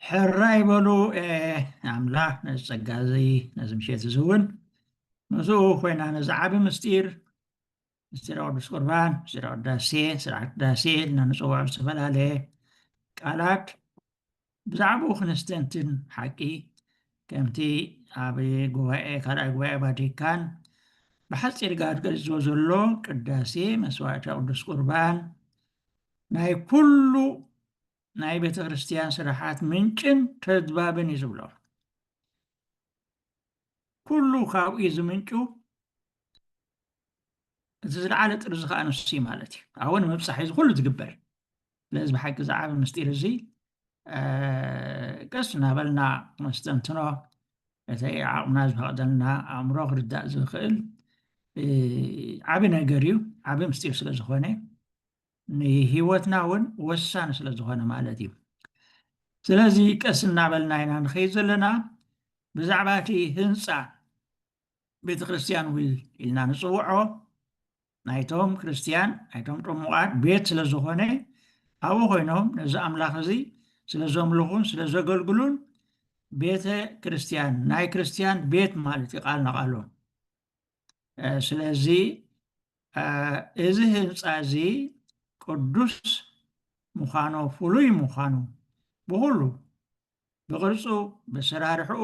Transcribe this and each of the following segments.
ሕራይ በሉ። ኣምላኽ ነዚ ጸጋ እዚ፣ ነዚ ምሸት እዚ እውን ምስኡ ኮይና ነዚ ዓቢ ምስጢር፣ ምስጢረ ቅዱስ ቁርባን፣ ምስጢረ ቅዳሴ፣ ስርዓት ቅዳሴ ኢልና ንጽውዖ ዝተፈላለየ ቃላት ብዛዕባኡ ክነስተንትን ሓቂ ከምቲ ኣብ ጉባኤ፣ ካልኣይ ጉባኤ ቫቲካን ብሓጺር ጋር ገሊጽዎ ዘሎ ቅዳሴ መስዋዕተ ቅዱስ ቁርባን ናይ ኩሉ ናይ ቤተ ክርስቲያን ስራሓት ምንጭን ተድባብን እዩ ዝብሎ። ኩሉ ካብኡ እዩ ዝምንጩ። እቲ ዝለዓለ ጥርዚ ከዓ ንሱ እዩ ማለት እዩ። ኣብኡ ንምብፃሕ እዩ እዚ ኩሉ ዝግበር። ስለዚ ብሓቂ ዝዓቢ ምስጢር እዚ ቀስ እናበልና ክነስተንትኖ፣ እቲ ዓቕምና ዝፈቕደልና፣ ኣእምሮ ክርዳእ ዝኽእል ዓቢ ነገር እዩ። ዓቢ ምስጢር ስለ ዝኾነ ንህይወትና እውን ወሳኒ ስለ ዝኾነ ማለት እዩ። ስለዚ ቀስ እናበልና ኢና ንኸይድ ዘለና። ብዛዕባ እቲ ህንፃ ቤተ ክርስቲያን እውን ኢልና ንፅውዖ ናይቶም ክርስቲያን፣ ናይቶም ጥሙቓት ቤት ስለ ዝኾነ፣ ኣብኡ ኮይኖም ነዚ ኣምላኽ እዚ ስለ ዘምልኹን ስለ ዘገልግሉን፣ ቤተ ክርስቲያን፣ ናይ ክርስቲያን ቤት ማለት እዩ ቃል ንቓሉ። ስለዚ እዚ ህንፃ እዚ ቅዱስ ምዃኑ፣ ፍሉይ ምዃኑ ብኹሉ፣ ብቕርፁ፣ ብሰራርሕኡ፣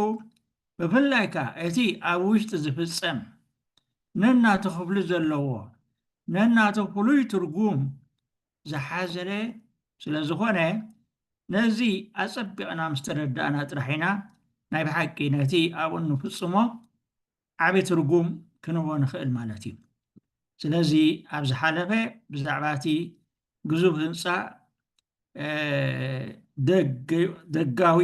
ብፍላይ ከዓ እቲ ኣብ ውሽጢ ዝፍፀም ነናቱ ክፍሊ ዘለዎ፣ ነናቱ ፍሉይ ትርጉም ዝሓዘለ ስለ ዝኾነ፣ ነዚ ኣጸቢቕና ምስ ተረዳእና ጥራሕ ኢና ናይ ብሓቂ ነቲ ኣብኡ እንፍጽሞ ዓቢ ትርጉም ክንህቦ ንኽእል ማለት እዩ። ስለዚ ኣብ ዝሓለፈ ብዛዕባ እቲ ግዙፍ ህንጻ፣ እ፣ ደገ-፣ ደጋዊ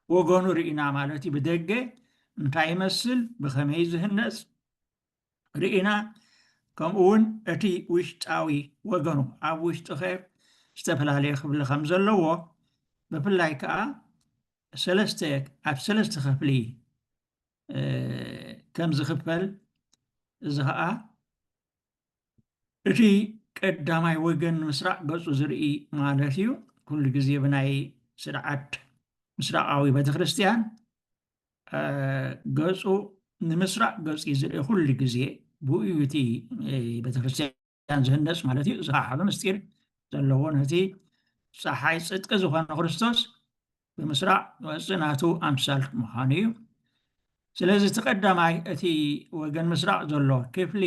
ወገኑ ርኢና ማለት እዩ። ብደገ እንታይ ይመስል፣ ብኸመይ ዝህነጽ ርኢና፣ ከምኡ እውን እቲ ውሽጣዊ ወገኑ፣ ኣብ ውሽጢ ኸ ዝተፈላለየ ክፍሊ ከም ዘለዎ፣ ብፍላይ ከኣ ሰለስተ፣ ኣብ ሰለስተ ክፍሊ፣ እ፣ ከም ዝኽፈል፣ እዚ ኸኣ እቲ ቀዳማይ ወገን ንምስራቕ ገጹ ዝርኢ ማለት እዩ። ኩሉ ግዜ ብናይ ስርዓት ምስራቓዊ ቤተክርስትያን፣ እ፣ ገጹ ንምስራቕ ገጹ እዩ ዝርኢ ኩሉ ግዜ። ብኡ እዩ እቲ፣ እ፣ ቤተክርስትያን ዝህነጽ ማለት እዩ። እዚ ኸዓ ዓቢ ምስጢር ዘለዎ ነቲ ጸሓይ ጽድቂ ዝኾነ ክርስቶስ ብምስራቕ ወጽእ ናቱ ኣምሳል ምዃኑ እዩ። ስለዚ እቲ ቀዳማይ እቲ ወገን ምስራቕ ዘሎ ክፍሊ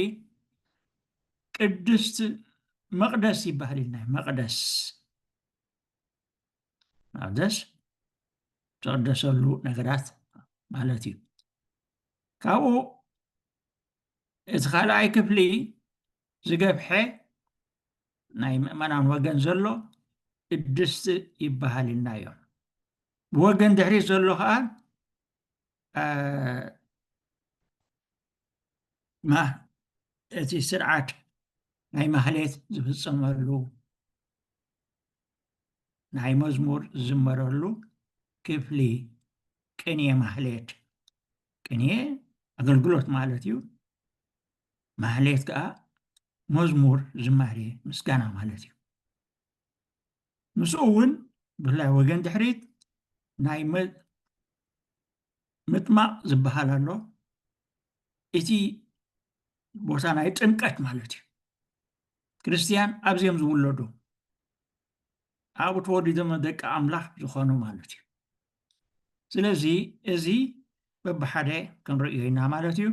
ቅድስት መቕደስ ይበሃል ኢልና። መቕደስ፣ መቕደስ ዝቕደሰሉ ነገራት ማለት እዩ። ካብኡ እቲ ካልኣይ ክፍሊ ዝገፍሐ ናይ ምእመናን ወገን ዘሎ ቅድስት ይበሃል ኢልና እዮም። ብወገን ድሕሪት ዘሎ ኸዓ፣ እ፣ ማ-፣ እቲ ስርዓት ናይ ማህሌት ዝፍጸመሉ፣ ናይ መዝሙር ዝዝመረሉ ክፍሊ ቅኔ ማህሌት። ቅኔ ኣገልግሎት ማለት እዩ። ማህሌት ከኣ መዝሙር፣ ዝማሬ፣ ምስጋና ማለት እዩ። ምስኡ እውን ብፍላይ ወገን ድሕሪት ናይ መ-፣ ምጥማቕ ዝበሃል ኣሎ። እቲ ቦታ ናይ ጥምቀት ማለት እዩ። ክርስትያን ኣብዚ እዮም ዝውለዱ። ኣብኡ ተወሊዶም ደቂ ኣምላኽ ዝኾኑ ማለት እዩ። ስለዚ እዚ በብሓደ ክንርእዮ ኢና ማለት እዩ።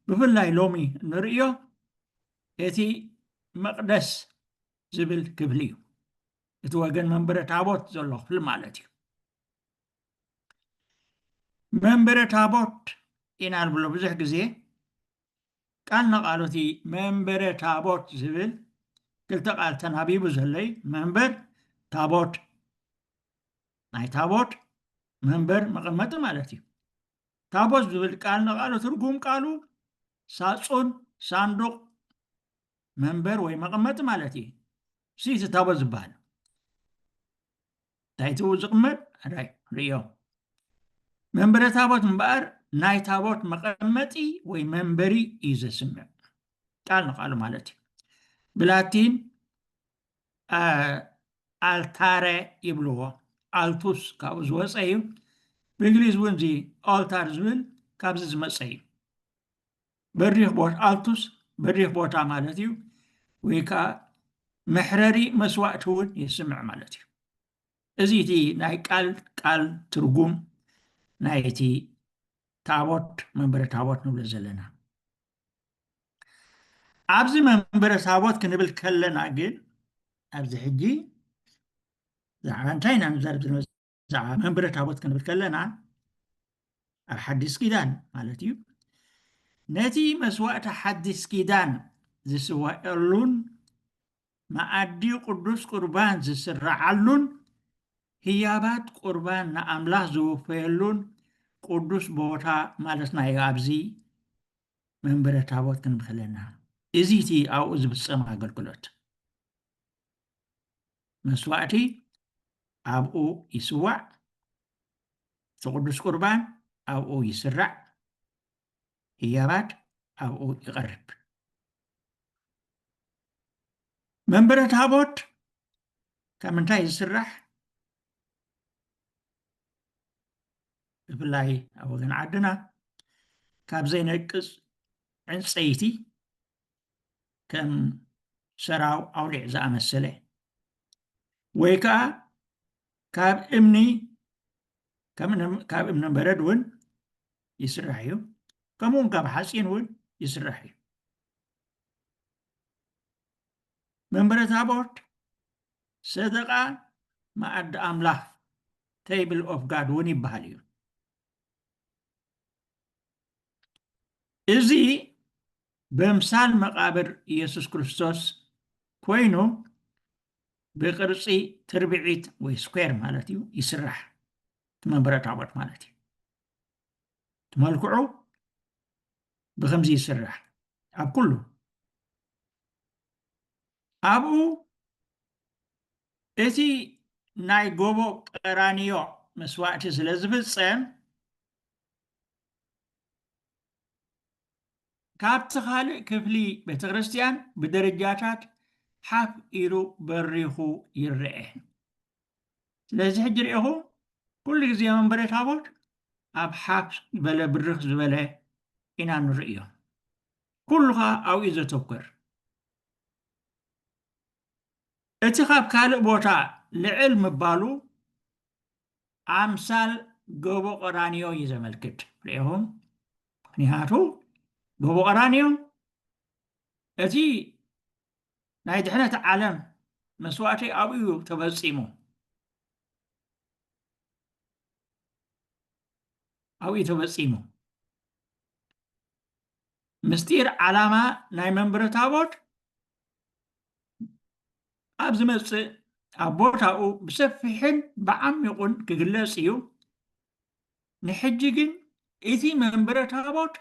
ብፍላይ ሎሚ ንርእዮ እቲ መቕደስ ዝብል ክፍሊ እዩ። እቲ ወገን መንበረ ታቦት ዘሎ ክፍሊ ማለት እዩ። መንበረ ታቦት ኢና ንብሎ ብዙሕ ግዜ። ቃል ንቓሉ እቲ መንበረ ታቦት ዝብል ክልተ ቃል ተናቢቡ ዘሎ እዩ። መንበር፣ ታቦት፣ ናይ ታቦት መንበር፣ መቐመጢ ማለት እዩ። ታቦት ዝብል ቃል ንቓሉ ትርጉም ቃሉ ሳጹን፣ ሳንዱቕ፣ መንበር ወይ መቐመጢ ማለት እዩ። እዚ እቲ ታቦት ዝበሃል። እንታይ እቲ ዝቕመጥ? ሕራይ ርእዮ። መንበረ ታቦት እምበኣር ናይ ታቦት መቐመጢ ወይ መንበሪ እዩ ዘስምዕ። ቃል ንቃሉ ማለት እዩ። ብላቲን፣ አ፣ ኣልታረ ይብልዎ። ኣልቱስ ካብኡ ዝወፀ እዩ። ብእንግሊዝ እውን እዚ ኣልታር ዝብል ካብዚ ዝመፀ እዩ። በሪኽ ቦታ ኣልቱስ በሪኽ ቦታ ማለት እዩ። ወይ ከዓ መሕረሪ መስዋእቲ እውን የስምዕ ማለት እዩ። እዚ እቲ ናይ ቃል ቃል ትርጉም ናይቲ ታቦት መንበረ ታቦት ንብሎ ዘለና። ኣብዚ መንበረ ታቦት ክንብል ከለና ግን ኣብዚ ሕጂ ብዛዕባ እንታይ ኢና ንዛረብ ዘለና? ብዛዕባ መንበረ ታቦት ክንብል ከለና ኣብ ሓዲስ ኪዳን ማለት እዩ። ነቲ መስዋእቲ ሓዲስ ኪዳን ዝስዋኤሉን መኣዲ ቅዱስ ቁርባን ዝስረዓሉን ህያባት ቁርባን ንኣምላኽ ዝውፈየሉን ቅዱስ ቦታ ማለትና እዩ። ኣብዚ መንበረ ታቦት ክንብል ከለና እዚ እቲ ኣብኡ ዝፍጸም ኣገልግሎት መስዋእቲ ኣብኡ ይስዋዕ፣ እቲ ቅዱስ ቁርባን ኣብኡ ይስራዕ፣ ህያባት ኣብኡ ይቐርብ። መንበረ ታቦት ካብ ምንታይ ዝስራሕ? ብፍላይ ኣብ ወገን ዓድና ካብ ዘይነቅጽ ዕንጸይቲ ከም ሰራው ኣውሊዕ ዝኣመሰለ ወይ ከዓ ካብ እምኒ ከም እነ- ካብ እምነ በረድ እውን ይስራሕ እዩ። ከምኡ እውን ካብ ሓፂን እውን ይስራሕ እዩ። መንበረ ታቦት ሰደቃ መኣዲ ኣምላኽ፣ table of God እውን ይበሃል እዩ። እዚ በምሳል መቃብር ኢየሱስ ክርስቶስ ኮይኑ ብቅርጺ ትርብዒት ወይ ስኩዌር ማለት እዩ ይስራሕ። እቲ መንበረ ታቦት ማለት እዩ። እቲ መልክዑ ብከምዚ ይስራሕ ኣብ ኩሉ። ኣብኡ እቲ ናይ ጎቦ ቀራንዮ መስዋእቲ ስለ ዝፍጸም ካብቲ ካልእ ክፍሊ ቤተ ክርስቲያን ብደረጃታት ሓፍ ኢሉ በሪኹ ይረአ። ስለዚ ሕጂ ርኢኹም ኩሉ ግዜ መንበረ ታቦት ኣብ ሓፍ ዝበለ ብርኽ ዝበለ ኢና ንርእዮ። ኩሉ ኸኣ ኣብኡ እዩ ዘተኩር። እቲ ካብ ካልእ ቦታ ልዕል ምባሉ ኣምሳል ጎቦ ቀራንዮ እዩ ዘመልክት። ርኢኹም? ምኽንያቱ ጎቦ ቀራንዮ እቲ ናይ ድሕነት ዓለም መስዋእቲ ኣብኡ እዩ ተፈጺሙ። ኣብኡ እዩ ተፈጺሙ። ምስጢር ዓላማ ናይ መንበረ ታቦት ኣብ ዝመጽእ ኣብ ቦታኡ ብሰፊሕን ብዓሚቑን ክግለጽ እዩ። ንሕጂ ግን እቲ መንበረ ታቦት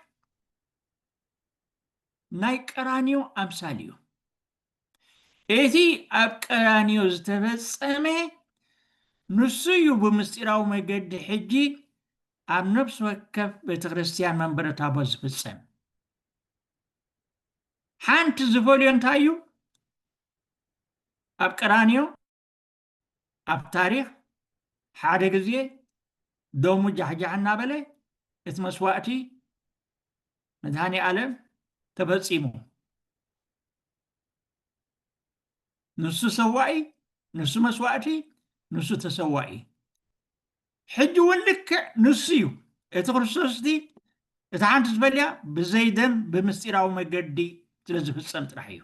ናይ ቀራንዮ ኣምሳል እዩ። እቲ ኣብ ቀራንዮ ዝተፈጸመ ንሱ እዩ ብምስጢራዊ መገዲ ሕጂ ኣብ ነፍሲ ወከፍ ቤተ ክርስቲያን መንበረ ታቦት ዝፍጸም። ሓንቲ ዝፈልዮ እንታይ እዩ? ኣብ ቀራንዮ ኣብ ታሪኽ ሓደ ግዜ ደሙ ጃሕጃሕ እናበለ እቲ መስዋእቲ መድሃኔ ኣለም ተፈጺሙ። ንሱ ሰዋኢ፣ ንሱ መስዋእቲ፣ ንሱ ተሰዋኢ። ሕጂ እውን ልክዕ ንሱ እዩ። እቲ ክርስቶስ እቲ እታ ሓንቲ ዝበልያ ብዘይ ደም ብምስጢራዊ መገዲ ስለ ዝፍጸም ጥራሕ እዩ።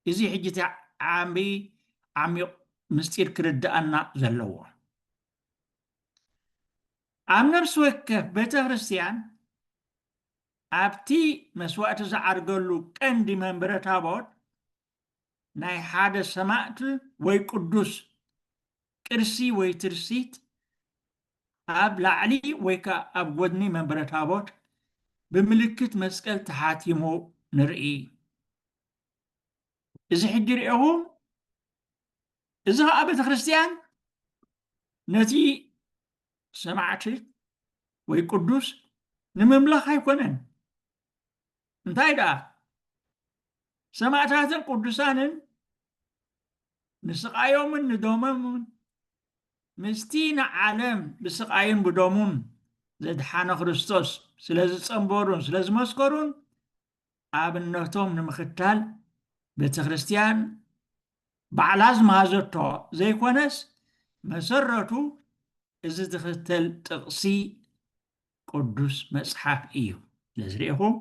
እዚ ሕጂ እቲ ዓቢ ዓሚቕ ምስጢር ክርድኣና ዘለዎ። ኣብ ነፍሲ ወከፍ ቤተ ክርስቲያን ኣብቲ መስዋእቲ ዝዓርገሉ ቀንዲ መንበረ ታቦት ናይ ሓደ ሰማእት ወይ ቅዱስ ቅርሲ ወይ ትርሲት ኣብ ላዕሊ ወይ ከዓ ኣብ ጎድኒ መንበረ ታቦት ብምልክት መስቀል ተሓቲሙ ንርኢ። እዚ ሕጂ ርኢኹም፣ እዚ ከዓ ቤተ ክርስቲያን ነቲ ሰማዕቲ ወይ ቅዱስ ንምምላኽ ኣይኮነን። እንታይ ደኣ ሰማዕታትን ቅዱሳንን ንስቃዮምን ንደሞምን ምስቲ ንዓለም ብስቓይን ብደሙን ዘድሓነ ክርስቶስ ስለ ዝጸንበሩን ስለ ዝመስከሩን ኣብነቶም ንምኽታል ቤተ ክርስቲያን ባዕላ ዝመሃዘቶ ዘይኮነስ መሰረቱ እዚ ዝኽተል ጥቕሲ ቅዱስ መጽሓፍ እዩ። ስለዚ ርኢኹም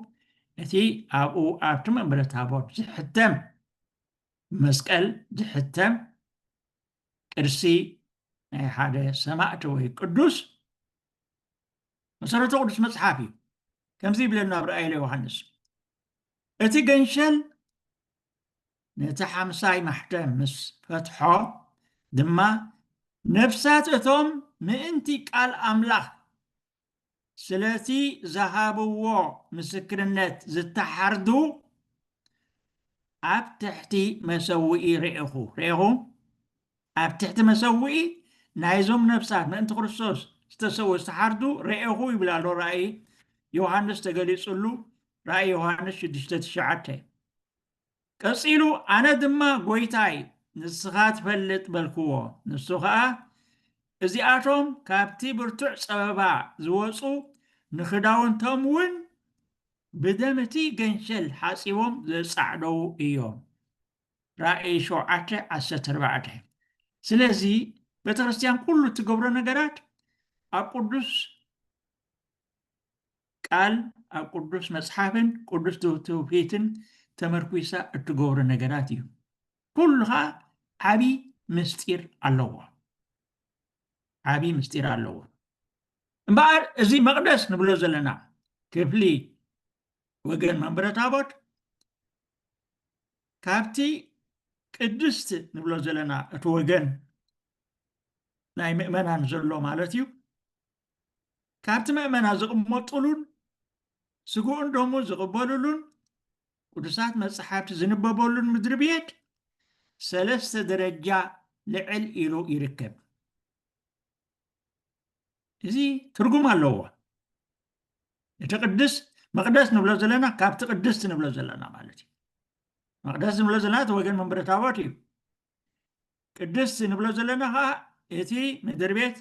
እቲ ኣብኡ ኣብቲ መንበረ ታቦት ዝሕተም መስቀል ዝሕተም ቅርሲ ናይ ሓደ ሰማእቲ ወይ ቅዱስ መሰረቱ ቅዱስ መጽሓፍ እዩ። ከምዚ ይብለና ኣብ ራእይ ዮሃንስ፣ እቲ ገንሸል ነቲ ሓምሳይ ማሕተም ምስ ፈትሖ ድማ ነፍሳት እቶም ምእንቲ ቃል ኣምላኽ ስለቲ ዝሃብዎ ምስክርነት ዝተሓርዱ ኣብ ትሕቲ መሰውኢ ርኢኹ። ርኢኹ? ኣብ ትሕቲ መሰውኢ ናይዞም ነፍሳት ምእንቲ ክርስቶስ ዝተሰው ዝተሓርዱ ርኢኹ ይብል ኣሎ ራእይ ዮሃንስ ተገሊጹሉ፣ ራእይ ዮሃንስ ሽዱሽተ ትሽዓተ። ቀጺሉ ኣነ ድማ ጎይታይ ንስኻ ትፈልጥ በልክዎ። ንሱ ኸኣ እዚኣቶም ካብቲ ብርቱዕ ጸበባ ዝወጹ ንኽዳውንቶም እውን ብደም እቲ ገንሸል ሓጺቦም ዘጻዕደዉ እዮም። ራእይ ሸውዓተ ዓሰርተ ኣርባዕተ። ስለዚ ቤተክርስትያን ኩሉ እትገብሮ ነገራት ኣብ ቅዱስ ቃል ኣብ ቅዱስ መጽሓፍን ቅዱስ ትውፊትን ተመርኩሳ እትገብሮ ነገራት እዩ። ኩሉ ከዓ ዓብዪ ምስጢር ኣለዎ። ዓብዪ ምስጢር ኣለዎ። እምበኣር እዚ መቕደስ ንብሎ ዘለና ክፍሊ ወገን መንበረ ታቦት ካብቲ ቅድስት ንብሎ ዘለና እቲ ወገን ናይ ምእመናን ዘሎ ማለት እዩ። ካብቲ ምእመናን ዝቕመጡሉን ስግኡን ደሙ ዝቕበሉሉን ቅዱሳት መጽሓፍቲ ዝንበበሉን ምድሪ ቤት ሰለስተ ደረጃ ልዕል ኢሉ ይርከብ። እዚ ትርጉም ኣለዎ። እቲ ቅድስ መቕደስ ንብሎ ዘለና ካብቲ ቅድስቲ ንብሎ ዘለና ማለት እዩ። መቕደስ ንብሎ ዘለና እቲ ወገን መንበረ ታቦት እዩ። ቅድስቲ ንብሎ ዘለና ከዓ እቲ ምድሪ ቤት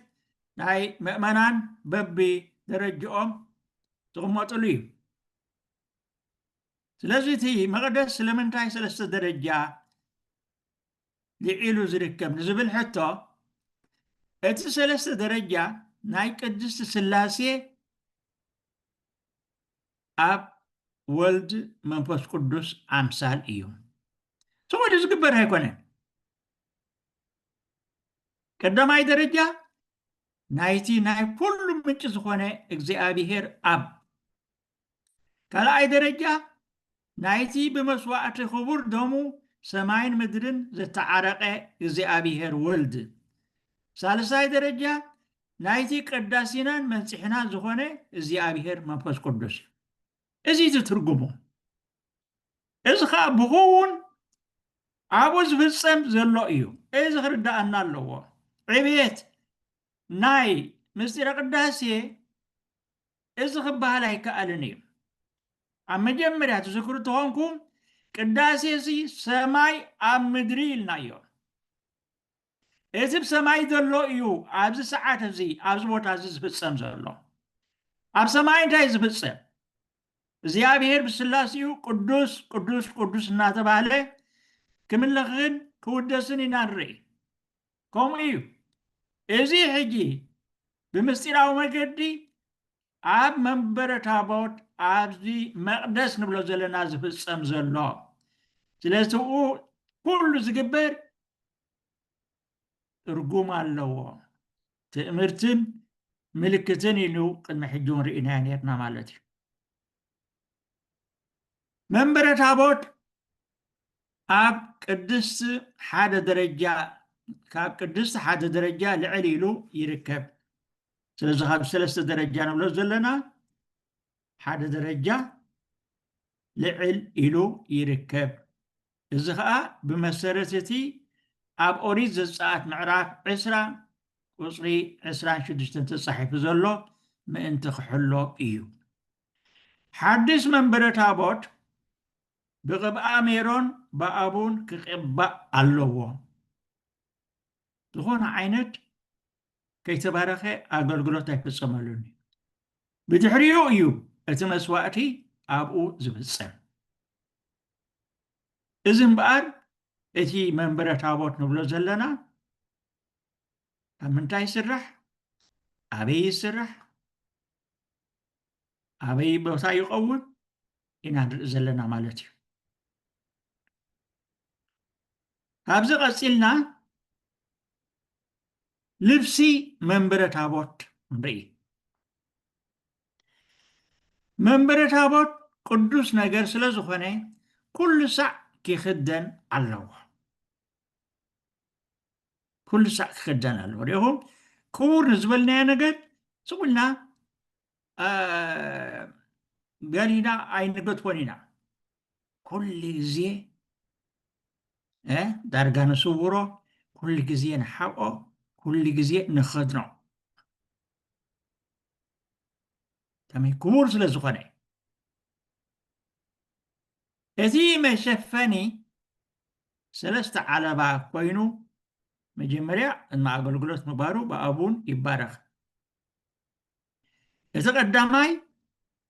ናይ ምእመናን በቢ ደረጅኦም ዝቕመጥሉ እዩ። ስለዚ እቲ መቕደስ ስለምንታይ ሰለስተ ደረጃ ልዒሉ ዝርከብ ንዝብል ሕቶ፣ እቲ ሰለስተ ደረጃ ናይ ቅድስቲ ስላሴ ኣብ ወልድ መንፈስ ቅዱስ ኣምሳል እዩ። ስቕ ኢሉ ዝግበር ኣይኮነን። ቀዳማይ ደረጃ ናይቲ ናይ ኩሉ ምንጪ ዝኾነ እግዚኣብሔር ኣብ። ካልኣይ ደረጃ ናይቲ ብመስዋዕቲ ክቡር ደሙ ሰማይን ምድርን ዘተዓረቐ እግዚኣብሔር ወልድ። ሳልሳይ ደረጃ ናይቲ ቀዳሲናን መንጽሕናን ዝኾነ እግዚኣብሔር መንፈስ ቅዱስ እዩ። እዚ እቲ ትርጉሙ። እዚ ኸዓ ብኽውን ኣብኡ ዝፍጸም ዘሎ እዩ። እዚ ክርዳኣና ኣለዎ። ዕብየት ናይ ምስጢረ ቅዳሴ እዚ ክበሃል ኣይከኣልን እዩ። ኣብ መጀመርያ ትዝክሩ ተኾንኩም ቅዳሴ እዚ ሰማይ ኣብ ምድሪ ኢልናዮ። እቲ ብሰማይ ዘሎ እዩ ኣብዚ ሰዓት እዚ ኣብዚ ቦታ እዚ ዝፍጸም ዘሎ። ኣብ ሰማይ እንታይ ዝፍጸም? እግዚኣብሔር ብስላሴኡ ቅዱስ ቅዱስ ቅዱስ እናተባህለ ክምለኽን ክውደስን ኢና ንርኢ። ከምኡ እዩ። እዚ ሕጂ ብምስጢራዊ መገዲ ኣብ መንበረ ታቦት ኣብዚ መቕደስ ንብሎ ዘለና ዝፍጸም ዘሎ። ስለዚ እኡ ኩሉ ዝግበር ትርጉም ኣለዎ። ትእምርትን ምልክትን ኢሉ ቅድሚ ሕጂ እውን ርኢናዮ ነርና ማለት እዩ። መንበረ ታቦት ኣብ ቅድስቲ ሓደ ደረጃ ካብ ቅድስቲ ሓደ ደረጃ ልዕል ኢሉ ይርከብ። ስለዚ ካብ ሰለስተ ደረጃ ንብሎ ዘለና ሓደ ደረጃ ልዕል ኢሉ ይርከብ። እዚ ኸኣ ብመሰረት እቲ ኣብ ኦሪት ዘጸኣት ምዕራፍ ዕስራ ቁጽሪ ዕስራን ሽዱሽተን ተጻሒፉ ዘሎ ምእንቲ ክሕሎ እዩ። ሓድሽ መንበረ ታቦት ብቕብኣ ሜሮን ብኣቡን ክቕባእ ኣለዎ። ዝኾነ ዓይነት ከይተባረኸ ኣገልግሎት ኣይፍጸመሉን እዩ። ብድሕሪኡ እዩ እቲ መስዋእቲ ኣብኡ ዝፍጸም። እዚ እምበኣር እቲ መንበረ ታቦት ንብሎ ዘለና ካብ ምንታይ ይስራሕ? ኣበይ ይስራሕ? ኣበይ ቦታ ይኸውን? ኢና ንርኢ ዘለና ማለት እዩ። ካብዚ ቀጺልና ልብሲ መንበረ ታቦት ንርኢ። መንበረ ታቦት ቅዱስ ነገር ስለ ዝኾነ ኩሉ ሳዕ ክኽደን ኣለዎ። ኩሉ ሳዕ ክኽደን ኣለዎ። ሪኢኹም ክቡር ንዝበልናዮ ነገር ስቕ ኢልና ገሊና ኣይንገድፎን ኢና። ኩሉ ግዜ ዳርጋ ንስውሮ፣ ኩሉ ግዜ ንሓብኦ፣ ኩሉ ግዜ ንኸድኖ። ከመይ ክቡር ስለ ዝኾነ እቲ መሸፈኒ ሰለስተ ዓለባ ኮይኑ መጀመርያ ቅድሚ ኣገልግሎት ምግባሩ ብኣቡን ይባረኽ። እቲ ቀዳማይ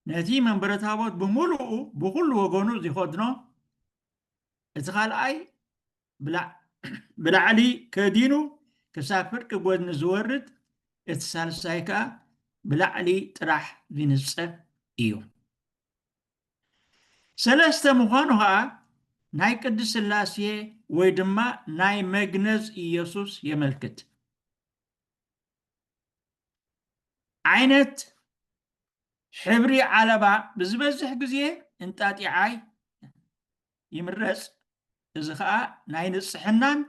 ነቲ መንበረ ታቦት ብምሉኡ ብኹሉ ወገኑ ዝኸድኖ፣ እቲ ካልኣይ ብላዕ- ብላዕሊ ከዲኑ ክሳብ ፍርቂ ጎድኒ ዝወርድ፣ እቲ ሳልሳይ ከኣ ብላዕሊ ጥራሕ ዝንጸፍ እዩ። ሰለስተ ምዃኑ ኸኣ ናይ ቅድስት ስላሴ ወይ ድማ ናይ መግነዝ ኢየሱስ የመልክት። ዓይነት ሕብሪ ዓለባ ብዝበዝሕ ግዜ እንጣጢዓይ ይምረጽ። እዚ ኸኣ ናይ ንጽሕናን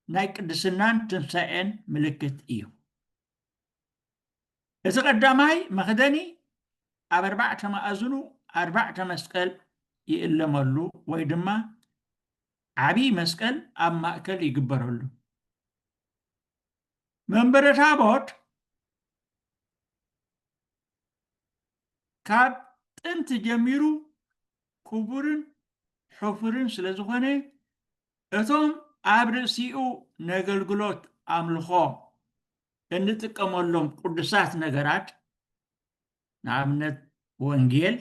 ናይ ቅድስናን ትንሳኤን ምልክት እዩ። እቲ ቀዳማይ መኽደኒ ኣብ ኣርባዕተ መኣዝኑ ኣርባዕተ መስቀል ይእለመሉ ወይ ድማ ዓቢ መስቀል ኣብ ማእከል ይግበረሉ። መንበረ ታቦት ካብ ጥንቲ ጀሚሩ ክቡርን ሕፉርን ስለ ዝኾነ እቶም ኣብ ርእሲኡ ነገልግሎት ኣምልኾ እንጥቀመሎም ቅዱሳት ነገራት ንኣብነት ወንጌል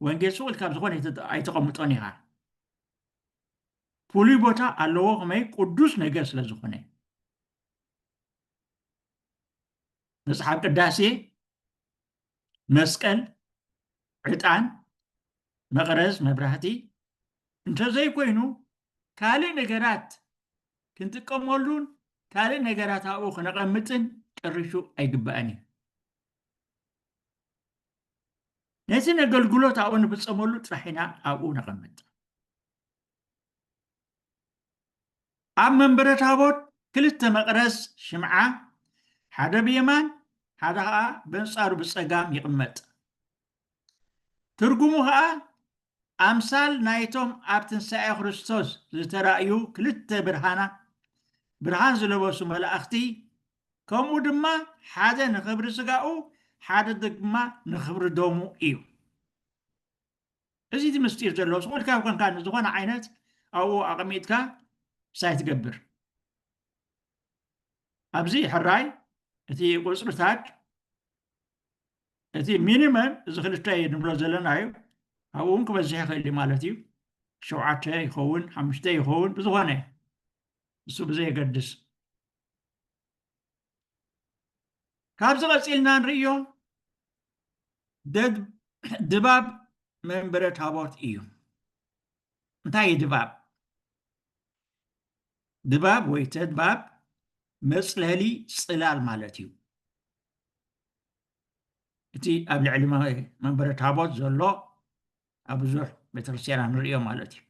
ወንጌል ስቕ ኢልካ ብዝኾነ ኣይተቐምጦን ኢኻ። ፍሉይ ቦታ ኣለዎ። ከመይ ቅዱስ ነገር ስለ ዝኾነ መጽሓፍ ቅዳሴ፣ መስቀል፣ ዕጣን፣ መቕረዝ፣ መብራህቲ እንተዘይኮይኑ ካልእ ነገራት ክንጥቀመሉን ካልእ ነገራት ኣብኡ ክነቐምጥን ጨሪሹ ኣይግባእን እዩ። ነቲ ነገልግሎት ኣብኡ ንፍጸመሉ ጥራሕ ኢና ኣብኡ ነቐምጥ። ኣብ መንበረ ታቦት ክልተ መቕረዝ ሽምዓ፣ ሓደ ብየማን ሓደ ኸኣ በንጻሩ ብጸጋም ይቕመጥ። ትርጉሙ ኸኣ ኣምሳል ናይቶም ኣብ ትንሳኤ ክርስቶስ ዝተራእዩ ክልተ ብርሃና ብርሃን ዝለበሱ መላእኽቲ ከምኡ ድማ ሓደ ንኽብሪ ስጋኡ ሓደ ድማ ንኽብሪ ደሙ እዩ። እዚ እቲ ምስጢር ዘለዎ ስቕ ኢልካ ኮንካ ንዝኾነ ዓይነት ኣብኡ ኣቐሚጥካ ሳይ ትገብር። ኣብዚ ሕራይ እቲ ቁፅርታት እቲ ሚኒመም እዚ ክልተ እዩ ንብሎ ዘለና እዩ። ኣብኡ እውን ክበዝሕ ይኽእል እዩ ማለት እዩ። ሸውዓተ ይኸውን ሓሙሽተ ይኸውን ብዝኾነ እሱ ብዘየገድስ ካብዚ ቀፂልና ንርእዮ ድባብ መንበረ ታቦት እዩ። እንታይ እዩ ድባብ? ድባብ ወይ ተድባብ መፅለሊ ፅላል ማለት እዩ። እቲ ኣብ ልዕሊ መንበረ ታቦት ዘሎ ኣብ ብዙሕ ቤተክርስትያናት ንርእዮ ማለት እዩ።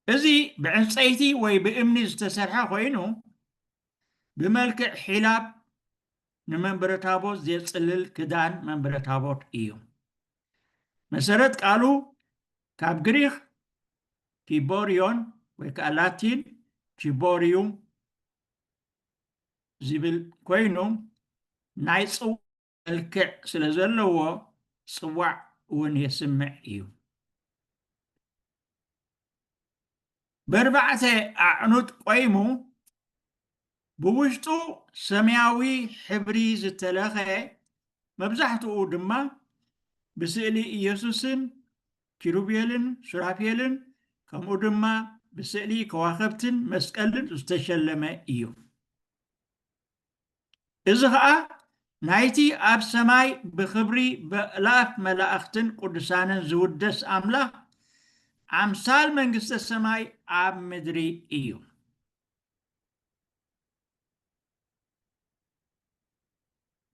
እዚ ብዕንፀይቲ ወይ ብእምኒ ዝተሰርሐ ኮይኑ ብመልክዕ ሒላብ ንመንበረ ታቦት ዘፅልል ክዳን መንበረ ታቦት እዩ። መሰረት ቃሉ ካብ ግሪክ ኪቦሪዮን ወይ ከዓ ላቲን ኪቦሪዩም ዝብል ኮይኑ ናይ ፅው መልክዕ ስለ ዘለዎ ፅዋዕ እውን የስምዕ እዩ። በርባዕተ ኣዕኑድ ቆይሙ ብውሽጡ ሰማያዊ ሕብሪ ዝተለኸ፣ መብዛሕትኡ ድማ ብስእሊ ኢየሱስን ኪሩቤልን ሱራፌልን፣ ከምኡ ድማ ብስእሊ ከዋኽብትን መስቀልን ዝተሸለመ እዩ። እዚ ኸኣ ናይቲ ኣብ ሰማይ ብኽብሪ ብኣእላፍ መላእኽትን ቅዱሳንን ዝውደስ ኣምላኽ ኣምሳል መንግስተ ሰማይ ኣብ ምድሪ እዩ።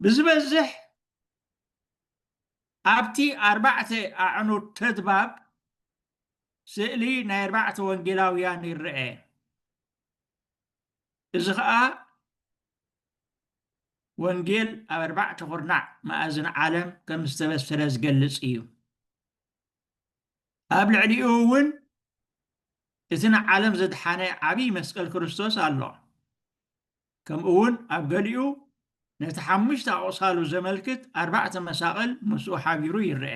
ብዝበዝሕ ኣብቲ ኣርባዕተ ኣዕኑድ ተድባብ ስእሊ ናይ ኣርባዕተ ወንጌላውያን ይረአ። እዚ ኸኣ ወንጌል ኣብ ኣርባዕተ ኩርናዕ መኣዝን ዓለም ከም ዝተበሰረ ዝገልጽ እዩ። ኣብ ልዕሊኡ እውን እቲ ንዓለም ዘድሓነ ዓብዪ መስቀል ክርስቶስ ኣሎ። ከምኡ እውን ኣብ ገሊኡ ነቲ ሓሙሽተ ኣቑሳሉ ዘመልክት ኣርባዕተ መሳቕል ምስኡ ሓቢሩ ይረአ።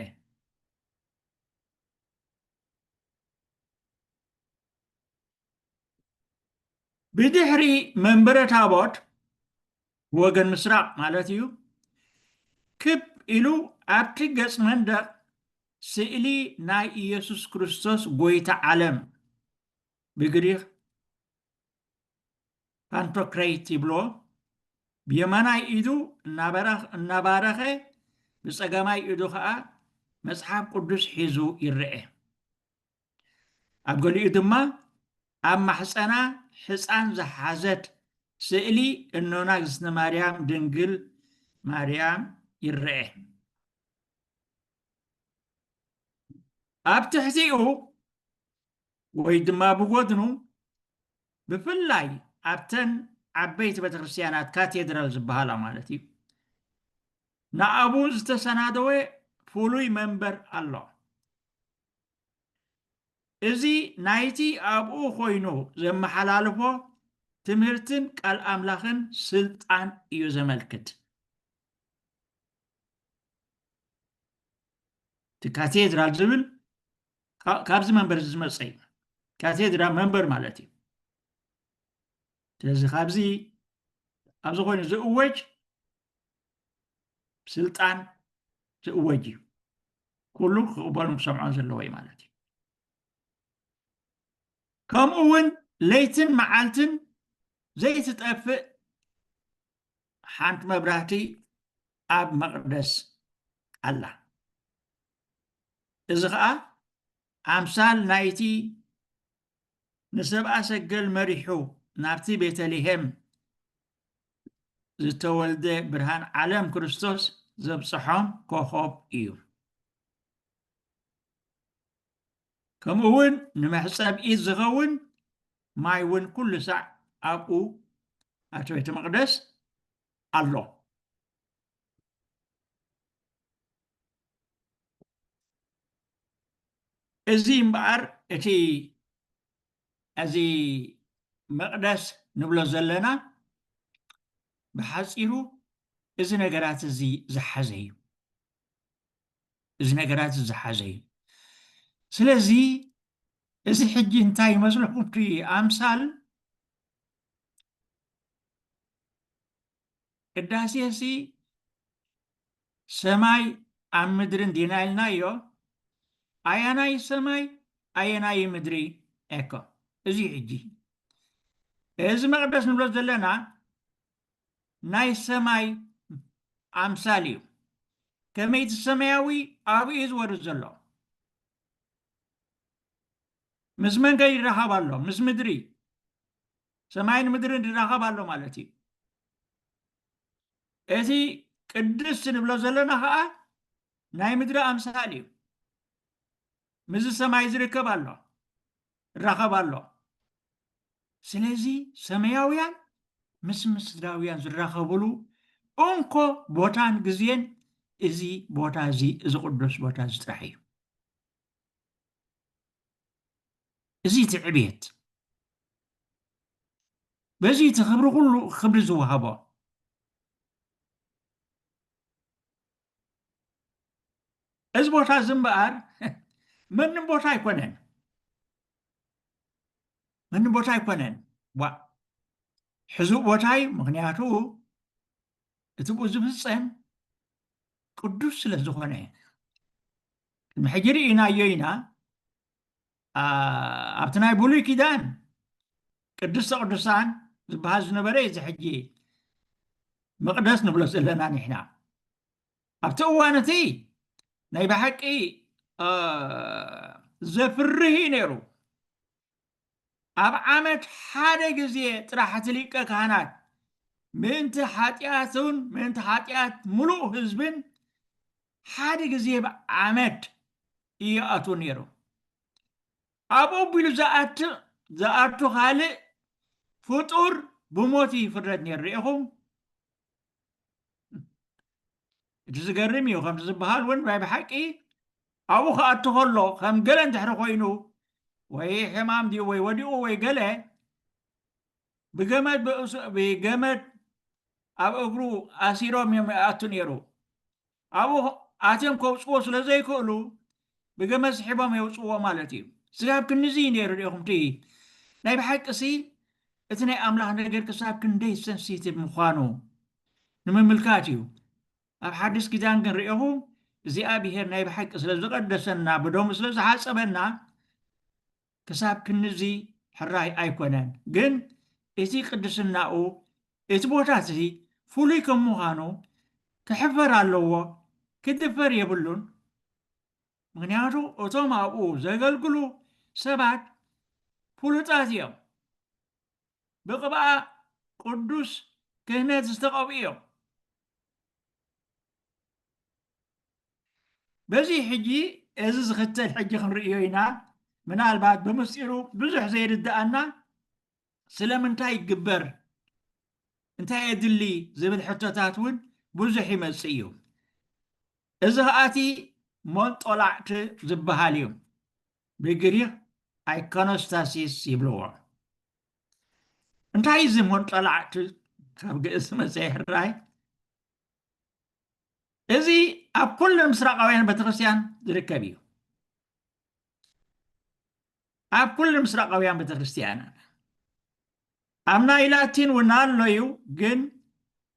ብድሕሪ መንበረ ታቦት፣ ወገን ምስራቕ ማለት እዩ፣ ክብ ኢሉ ኣብቲ ገጽ መንደቕ ስእሊ ናይ ኢየሱስ ክርስቶስ ጎይታ ዓለም፣ ብግሪኽ ፓንቶክሬት ይብሎ፣ ብየማናይ ኢዱ እናበረኽ-፣ እናባረኸ፣ ብጸጋማይ ኢዱ ኸኣ መጽሓፍ ቅዱስ ሒዙ ይረአ። ኣብ ገሊኡ ድማ ኣብ ማሕጸና ሕጻን ዝሓዘት ስእሊ እኖና እግዝእትነ ማርያም ድንግል ማርያም ይረአ። ኣብ ትሕቲኡ ወይ ድማ ብጎድኑ፣ ብፍላይ ኣብተን ዓበይቲ ቤተክርስትያናት፣ ካቴድራል ዝበሃላ ማለት እዩ፣ ንኣቡ ዝተሰናደወ ፍሉይ መንበር ኣሎ። እዚ ናይቲ ኣብኡ ኮይኑ ዘመሓላልፎ ትምህርትን ቃል ኣምላኽን ስልጣን እዩ ዘመልክት። እቲ ካቴድራል ዝብል ካ-፣ ካብዚ መንበር እዚ ዝመጸ እዩ። ካቴድራል መንበር ማለት እዩ። ስለዚ ካብዚ ኣብዚ ኮይኑ ዝእወጅ ስልጣን ዝእወጅ እዩ። ኩሉ ክቕበሉን ክሰምዖን ዘለዎ እዩ ማለት እዩ። ከምኡ እውን ለይትን መዓልትን ዘይትጠፍእ ሓንቲ መብራህቲ ኣብ መቕደስ ኣላ። እዚ ኸኣ ኣምሳል ናይቲ ንሰብኣ ሰገል መሪሑ ናብቲ ቤተልሔም ዝተወልደ ብርሃን ዓለም ክርስቶስ ዘብጽሖም ኮኾብ እዩ። ከምኡ እውን ንመሕጸብ ኢድ ዝኸውን ማይ እውን ኩሉ ሳዕ ኣብኡ ኣብቲ ቤተ መቕደስ ኣሎ። እዚ እምበኣር እቲ፣ እዚ መቕደስ ንብሎ ዘለና ብሓጺሩ እዚ ነገራት እዚ ዝሓዘ እዩ። እዚ ነገራት እዚ ዝሓዘ እዩ። ስለዚ እዚ ሕጂ እንታይ ይመስለኩም? እቲ ኣምሳል ቅዳሴ ሲ ሰማይ ኣብ ምድሪ እንዲና ኢልናዮ፣ ኣየናይ ሰማይ ኣየናይ ምድሪ? ኤኮ እዚ ሕጂ እዚ መቕደስ ንብሎ ዘለና ናይ ሰማይ ኣምሳል እዩ። ከመይ እቲ ሰማያዊ ኣብኡ እዩ ዝወርድ ዘሎ። ምስ መን ከ ይራኸብ ኣሎ? ምስ ምድሪ። ሰማይን ምድርን ይራኸብ ኣሎ ማለት እዩ። እቲ ቅድስት ንብሎ ዘለና ኸዓ ናይ ምድሪ ኣምሳል እዩ። ምስዚ ሰማይ ዝርከብ ኣሎ፣ ይራኸብ ኣሎ። ስለዚ ሰማያውያን ምስ ምድራውያን ዝራኸብሉ እንኮ ቦታን ግዜን እዚ ቦታ እዚ፣ እዚ ቅዱስ ቦታ እዚ ጥራሕ እዩ። እዚ እቲ ዕብየት፣ በዚ እቲ ክብሪ ኩሉ ክብሪ ዝወሃቦ። እዚ ቦታ እዚ እምበኣር መንም ቦታ ኣይኮነን። መንም ቦታ ኣይኮነን። ዋ፣ ሕዙእ ቦታ እዩ። ምኽንያቱ እቲ ብኡ ዝፍጸም ቅዱስ ስለ ዝኾነ። ቅድሚ ሕጂ ርኢናዮ ኢና። ኣ፣ ኣብቲ ናይ ብሉይ ኪዳን ቅድስተ ቅዱሳን ዝበሃል ዝነበረ እዩ። እዚ ሕጂ መቕደስ ንብሎ ዘለና ንሕና። ኣብቲ እዋን እቲ ናይ ብሓቂ፣ ኣ፣ ዘፍርህ እዩ ነይሩ። ኣብ ዓመት ሓደ ግዜ ጥራሕ እቲ ሊቀ ካህናት ምእንቲ ሓጢኣቱን ምእንቲ ሓጢኣት ምሉእ ህዝብን ሓደ ግዜ ብዓመት እዩ ይኣቱ ነይሩ። ኣብኡ ኣቢሉ ዝኣቱ፣ ዝኣቱ ካልእ ፍጡር ብሞት እዩ ይፍረድ ነይሩ። ርኢኹም? እቲ ዝገርም እዩ። ከምቲ ዝበሃል እውን ናይ ብሓቂ ኣብኡ ክኣቱ ከሎ ከም ገለ እንድሕሪ ኮይኑ ወይ ሕማም ድዩ ወይ ወዲቑ ወይ ገለ ብገመድ ብእሱ-፣ ብገመድ ኣብ እግሩ ኣሲሮም እዮም ይኣቱ ነይሩ። ኣብኡ ኣትዮም ከውፅዎ ስለ ዘይክእሉ ብገመድ ስሒቦም የውፅዎ ማለት እዩ። ስጋብ ክንዚ እዩ ነይሩ። ሪኢኹም እቲ ናይ ብሓቂ ሲ እቲ ናይ ኣምላኽ ነገር ክሳብ ክንደይ ሰንሲቲቭ ምዃኑ ንምምልካት እዩ። ኣብ ሓድሽ ኪዳን ግን ርኢኹም፣ እግዚኣብሄር ናይ ብሓቂ ስለ ዝቐደሰና ብደሙ ስለ ዝሓፀበና ክሳብ ክንዚ ሕራይ ኣይኮነን። ግን እቲ ቅድስናኡ፣ እቲ ቦታ እቲ ፍሉይ ከም ምዃኑ ክሕፈር ኣለዎ፣ ክድፈር የብሉን። ምኽንያቱ እቶም ኣብኡ ዘገልግሉ ሰባት ፍሉጣት እዮም። ብቕብኣ ቅዱስ ክህነት ዝተቐብኡ እዮም። በዚ ሕጂ እዚ ዝኽተል ሕጂ ክንርእዮ ኢና። ምናልባት ብምስጢሩ ብዙሕ ዘይርድኣና ስለምንታይ ይግበር፣ እንታይ የድሊ ዝብል ሕቶታት እውን ብዙሕ ይመጽእ እዩ። እዚ ኸኣቲ ሞንጦላዕቲ ዝበሃል እዩ። ብግሪኽ ኣይኮኖስታሲስ ይብልዎ። እንታይ እዚ ሞንጦላዕቲ ካብ ግእዝ መጸ ሕራይ? እዚ ኣብ ኩለን ምስራቃውያን ቤተክርስትያን ዝርከብ እዩ። ኣብ ኩለን ምስራቃውያን ቤተክርስትያን፣ ኣብ ናይ ላቲን እውን ኣሎ እዩ፣ ግን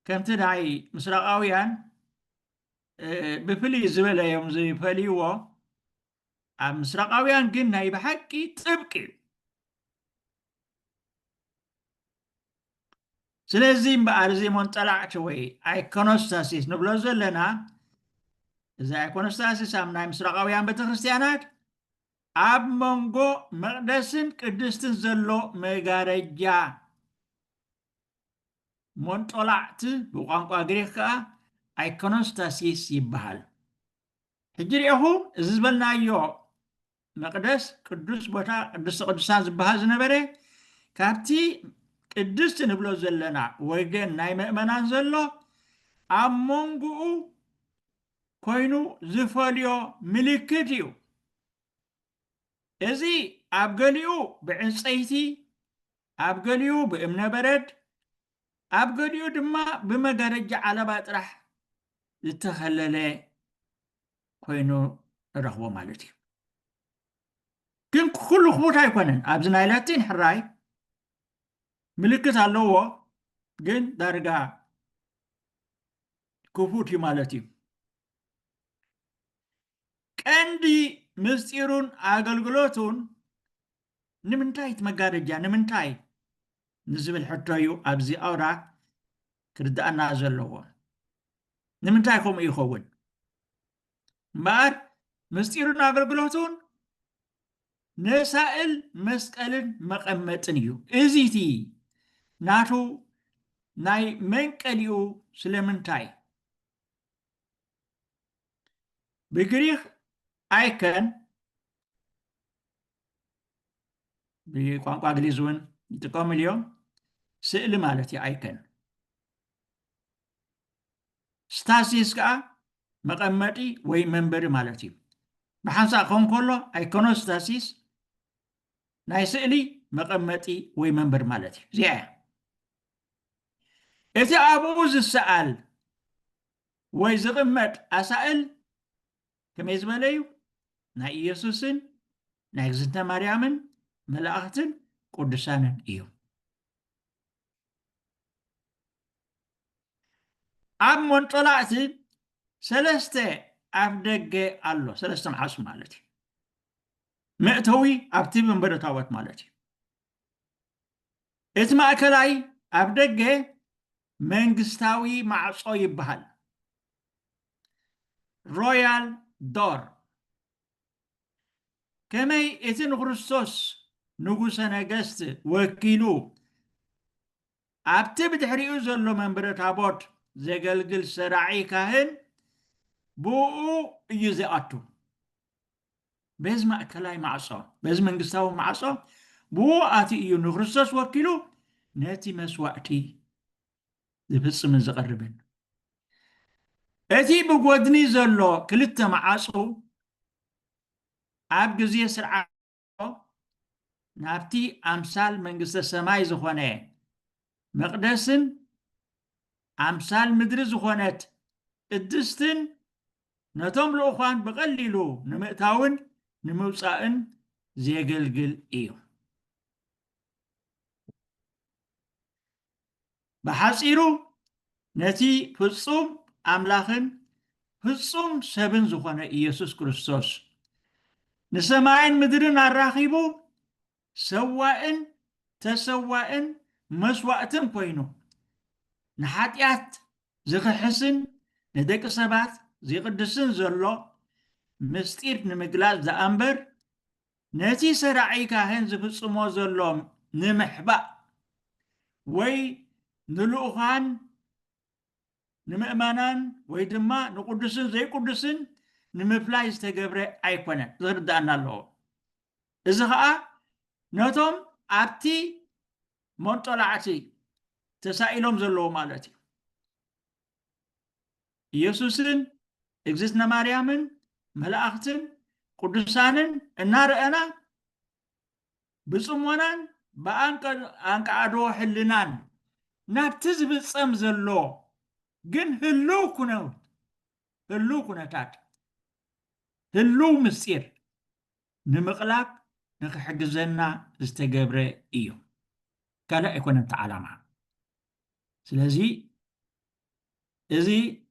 ከምቲ ናይ ምስራቃውያን፣ እ፣ ብፍልይ ዝበለ እዮም ዝፈልይዎ። ኣብ ምስራቃውያን ግን ናይ ብሓቂ ጥብቂ እዩ። ስለዚ እምበኣር እዚ ሞንጠላዕቲ ወይ ኣይኮኖስታሲስ ንብሎ ዘለና፣ እዚ ኣይኮኖስታሲስ ኣብ ናይ ምስራቃውያን ቤተክርስትያናት ኣብ መንጎ መቕደስን ቅድስትን ዘሎ መጋረጃ፣ ሞንጦላዕቲ ብቋንቋ ግሪክ ከኣ ኣይኮኖስታሲስ ይበሃል። ሕጂ ርኢኹም፣ እዚ ዝበልናዮ መቕደስ፣ ቅዱስ ቦታ፣ ቅድስተ ቅዱሳን ዝበሃል ዝነበረ፣ ካብቲ ቅድስቲ ንብሎ ዘለና ወገን ናይ ምእመናን ዘሎ፣ ኣብ መንጎኡ ኮይኑ ዝፈልዮ ምልክት እዩ። እዚ ኣብ ገሊኡ ብዕንጸይቲ፣ ኣብ ገሊኡ ብእምነ በረድ፣ ኣብ ገሊኡ ድማ ብመጋረጃ ዓለባ ጥራሕ ዝተኸለለ ኮይኑ ንረኽቦ ማለት እዩ። ግን ኩሉ ክፉት ኣይኮነን። ኣብዚ ናይ ላቲን ሕራይ ምልክት ኣለዎ፣ ግን ዳርጋ ክፉት እዩ ማለት እዩ። ቀንዲ ምስጢሩን ኣገልግሎቱን ንምንታይ እቲ መጋረጃ፣ ንምንታይ ንዝብል ሕቶ እዩ ኣብዚ ኣውራ ክርድኣና ዘለዎ። ንምንታይ ከምኡ ይኸውን? እምበኣር ምስጢሩን ኣገልግሎቱን ነሳእል መስቀልን መቐመጥን እዩ። እዚ እቲ ናቱ ናይ መንቀሊኡ ስለምንታይ? ብግሪኽ ኣይከን፣ ብቋንቋ እንግሊዝ እውን ይጥቀምሉ እዮም። ስእሊ ማለት እዩ ኣይከን። ስታሲስ ከዓ መቐመጢ ወይ መንበሪ ማለት እዩ። ብሓንሳእ ክኸውን ከሎ ኣይኮኖስታሲስ ናይ ስእሊ መቐመጢ ወይ መንበሪ ማለት እዩ። እዚኣ እያ። እቲ ኣብኡ ዝሰኣል ወይ ዝቕመጥ ኣሳእል ከመይ ዝበለ እዩ? ናይ ኢየሱስን ናይ እግዝእትነ ማርያምን መላእኽትን ቅዱሳንን እዩ። ኣብ መንጦላእቲ ሰለስተ ኣፍ ደገ ኣሎ፣ ሰለስተ መዓሱ ማለት እዩ። መእተዊ ኣብቲ መንበረ ታቦት ማለት እዩ። እቲ ማእከላይ ኣፍ ደገ መንግስታዊ ማዕጾ ይበሃል፣ ሮያል ዶር። ከመይ እቲ ንክርስቶስ ንጉሰ ነገስት ወኪሉ ኣብቲ ብድሕሪኡ ዘሎ መንበረ ታቦት ዘገልግል ሰራዒ ካህን ብኡ እዩ ዝኣቱ። በዚ ማእከላይ ማዕጾ፣ በዚ መንግስታዊ ማዕጾ ብኡ ኣትዩ እዩ ንክርስቶስ ወኪሉ ነቲ መስዋእቲ ዝፍጽምን ዝቐርብን። እቲ ብጎድኒ ዘሎ ክልተ መዓጹ ኣብ ግዜ ስርዓት ናብቲ ኣምሳል መንግስተ ሰማይ ዝኾነ መቕደስን ኣምሳል ምድሪ ዝኾነት ቅድስትን ነቶም ልኡኻን ብቐሊሉ ንምእታውን ንምውጻእን ዜገልግል እዩ። ብሓጺሩ ነቲ ፍጹም ኣምላኽን ፍጹም ሰብን ዝኾነ ኢየሱስ ክርስቶስ ንሰማይን ምድርን ኣራኺቡ ሰዋእን ተሰዋእን መስዋእትን ኮይኑ ንሓጢኣት ዝኽሕስን ንደቂ ሰባት ዜቕድስን ዘሎ ምስጢር ንምግላጽ ደኣ እምበር ነቲ ሰራዒ ካህን ዝፍጽሞ ዘሎ ንምሕባእ ወይ ንልኡኻን ንምእመናን ወይ ድማ ንቅዱስን ዘይቅዱስን ንምፍላይ ዝተገብረ ኣይኮነን። እዚ ክርድኣና ኣለዎ። እዚ ኸኣ ነቶም ኣብቲ መንጦላዕቲ ተሳኢሎም ዘለዉ ማለት እዩ። ኢየሱስን እግዝእትነ ማርያምን መላእኽትን ቅዱሳንን እናረኣና ብጽሞናን ብኣንቀ-፣ ኣንቃዕዶ ሕልናን ናብቲ ዝፍጸም ዘሎ ግን ህልው ኩነ-፣ ህልው ኩነታት፣ ህልው ምስጢር ንምቕላብ ንኽሕግዘና ዝተገብረ እዩ። ካልእ ኣይኮነን እቲ ዓላማ። ስለዚ እዚ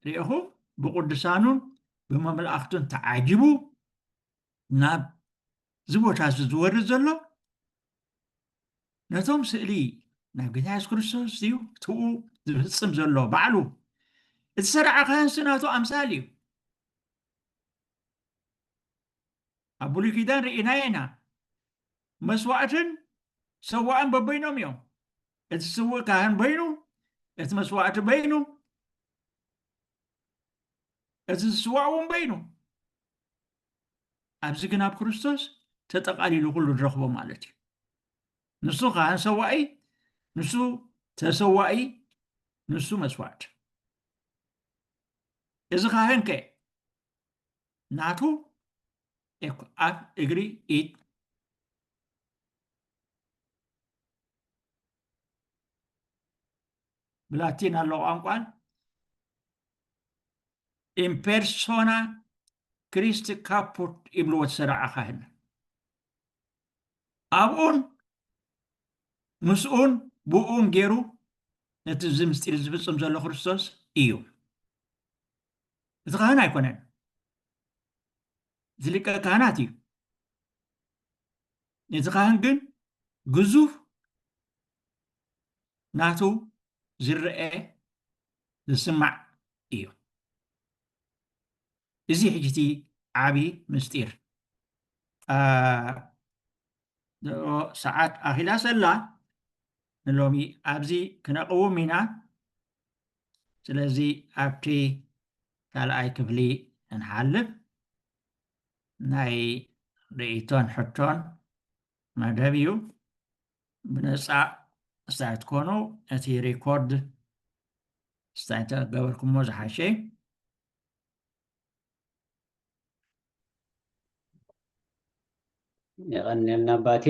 ርኢኹም ብቅዱሳኑን ብመላእኽቱን ተዓጂቡ ናብ እዚ ቦታ እዚ ዝወርድ ዘሎ ነቶም ስእሊ ናብ ጌታ የሱስ ክርስቶስ እዩ ትኡ ዝፍጽም ዘሎ ባዕሉ። እቲ ሰራዓ ካህንሲ ናቱ ኣምሳል እዩ። ኣብ ብሉይ ኪዳን ርኢናዮ ኢና። መስዋእትን ሰዋእን በበይኖም እዮም። እቲ ስውእ ካህን በይኑ፣ እቲ መስዋእቲ በይኑ፣ እቲ ዝስዋእ እውን በይኑ። ኣብዚ ግን ኣብ ክርስቶስ ተጠቓሊሉ ኩሉ ንረኽቦ ማለት እዩ። ንሱ ካህን ሰዋኢ፣ ንሱ ተሰዋኢ፣ ንሱ መስዋእቲ። እዚ ካህን ከ ናቱ ኤኩ-፣ ኣፍ፣ እግሪ፣ ኢድ፣ ብላቲን ኣሎ ቋንቋን ኢምፔርሶና ክሪስቲ ካፑት ይብልዎ፣ እቲ ሰራዓ ካህን። ኣብኡን ምስኡን ብኡን ገይሩ ነቲ እዚ ምስጢር ዝፍጽም ዘሎ ክርስቶስ እዩ። እቲ ካህን ኣይኮነን። እቲ ሊቀ ካህናት እዩ። እቲ ካህን ግን ግዙፍ ናቱ ዝረአ ዝስማዕ እዩ። እዚ ሕጂ እቲ ዓቢ ምስጢር። አ፣ ሰዓት ኣኺላ ሰላ ንሎሚ ኣብዚ ክነቕውም ኢና። ስለዚ ኣብቲ ካልኣይ ክፍሊ እንሓልፍ ናይ ርእይቶን ሕቶን መደብ እዩ። ብነጻ ስታይ ትኮኑ እቲ ሪኮርድ ስታይ ተገበርኩሞ ዝሓሸ። የቐንየልና ኣባቴ።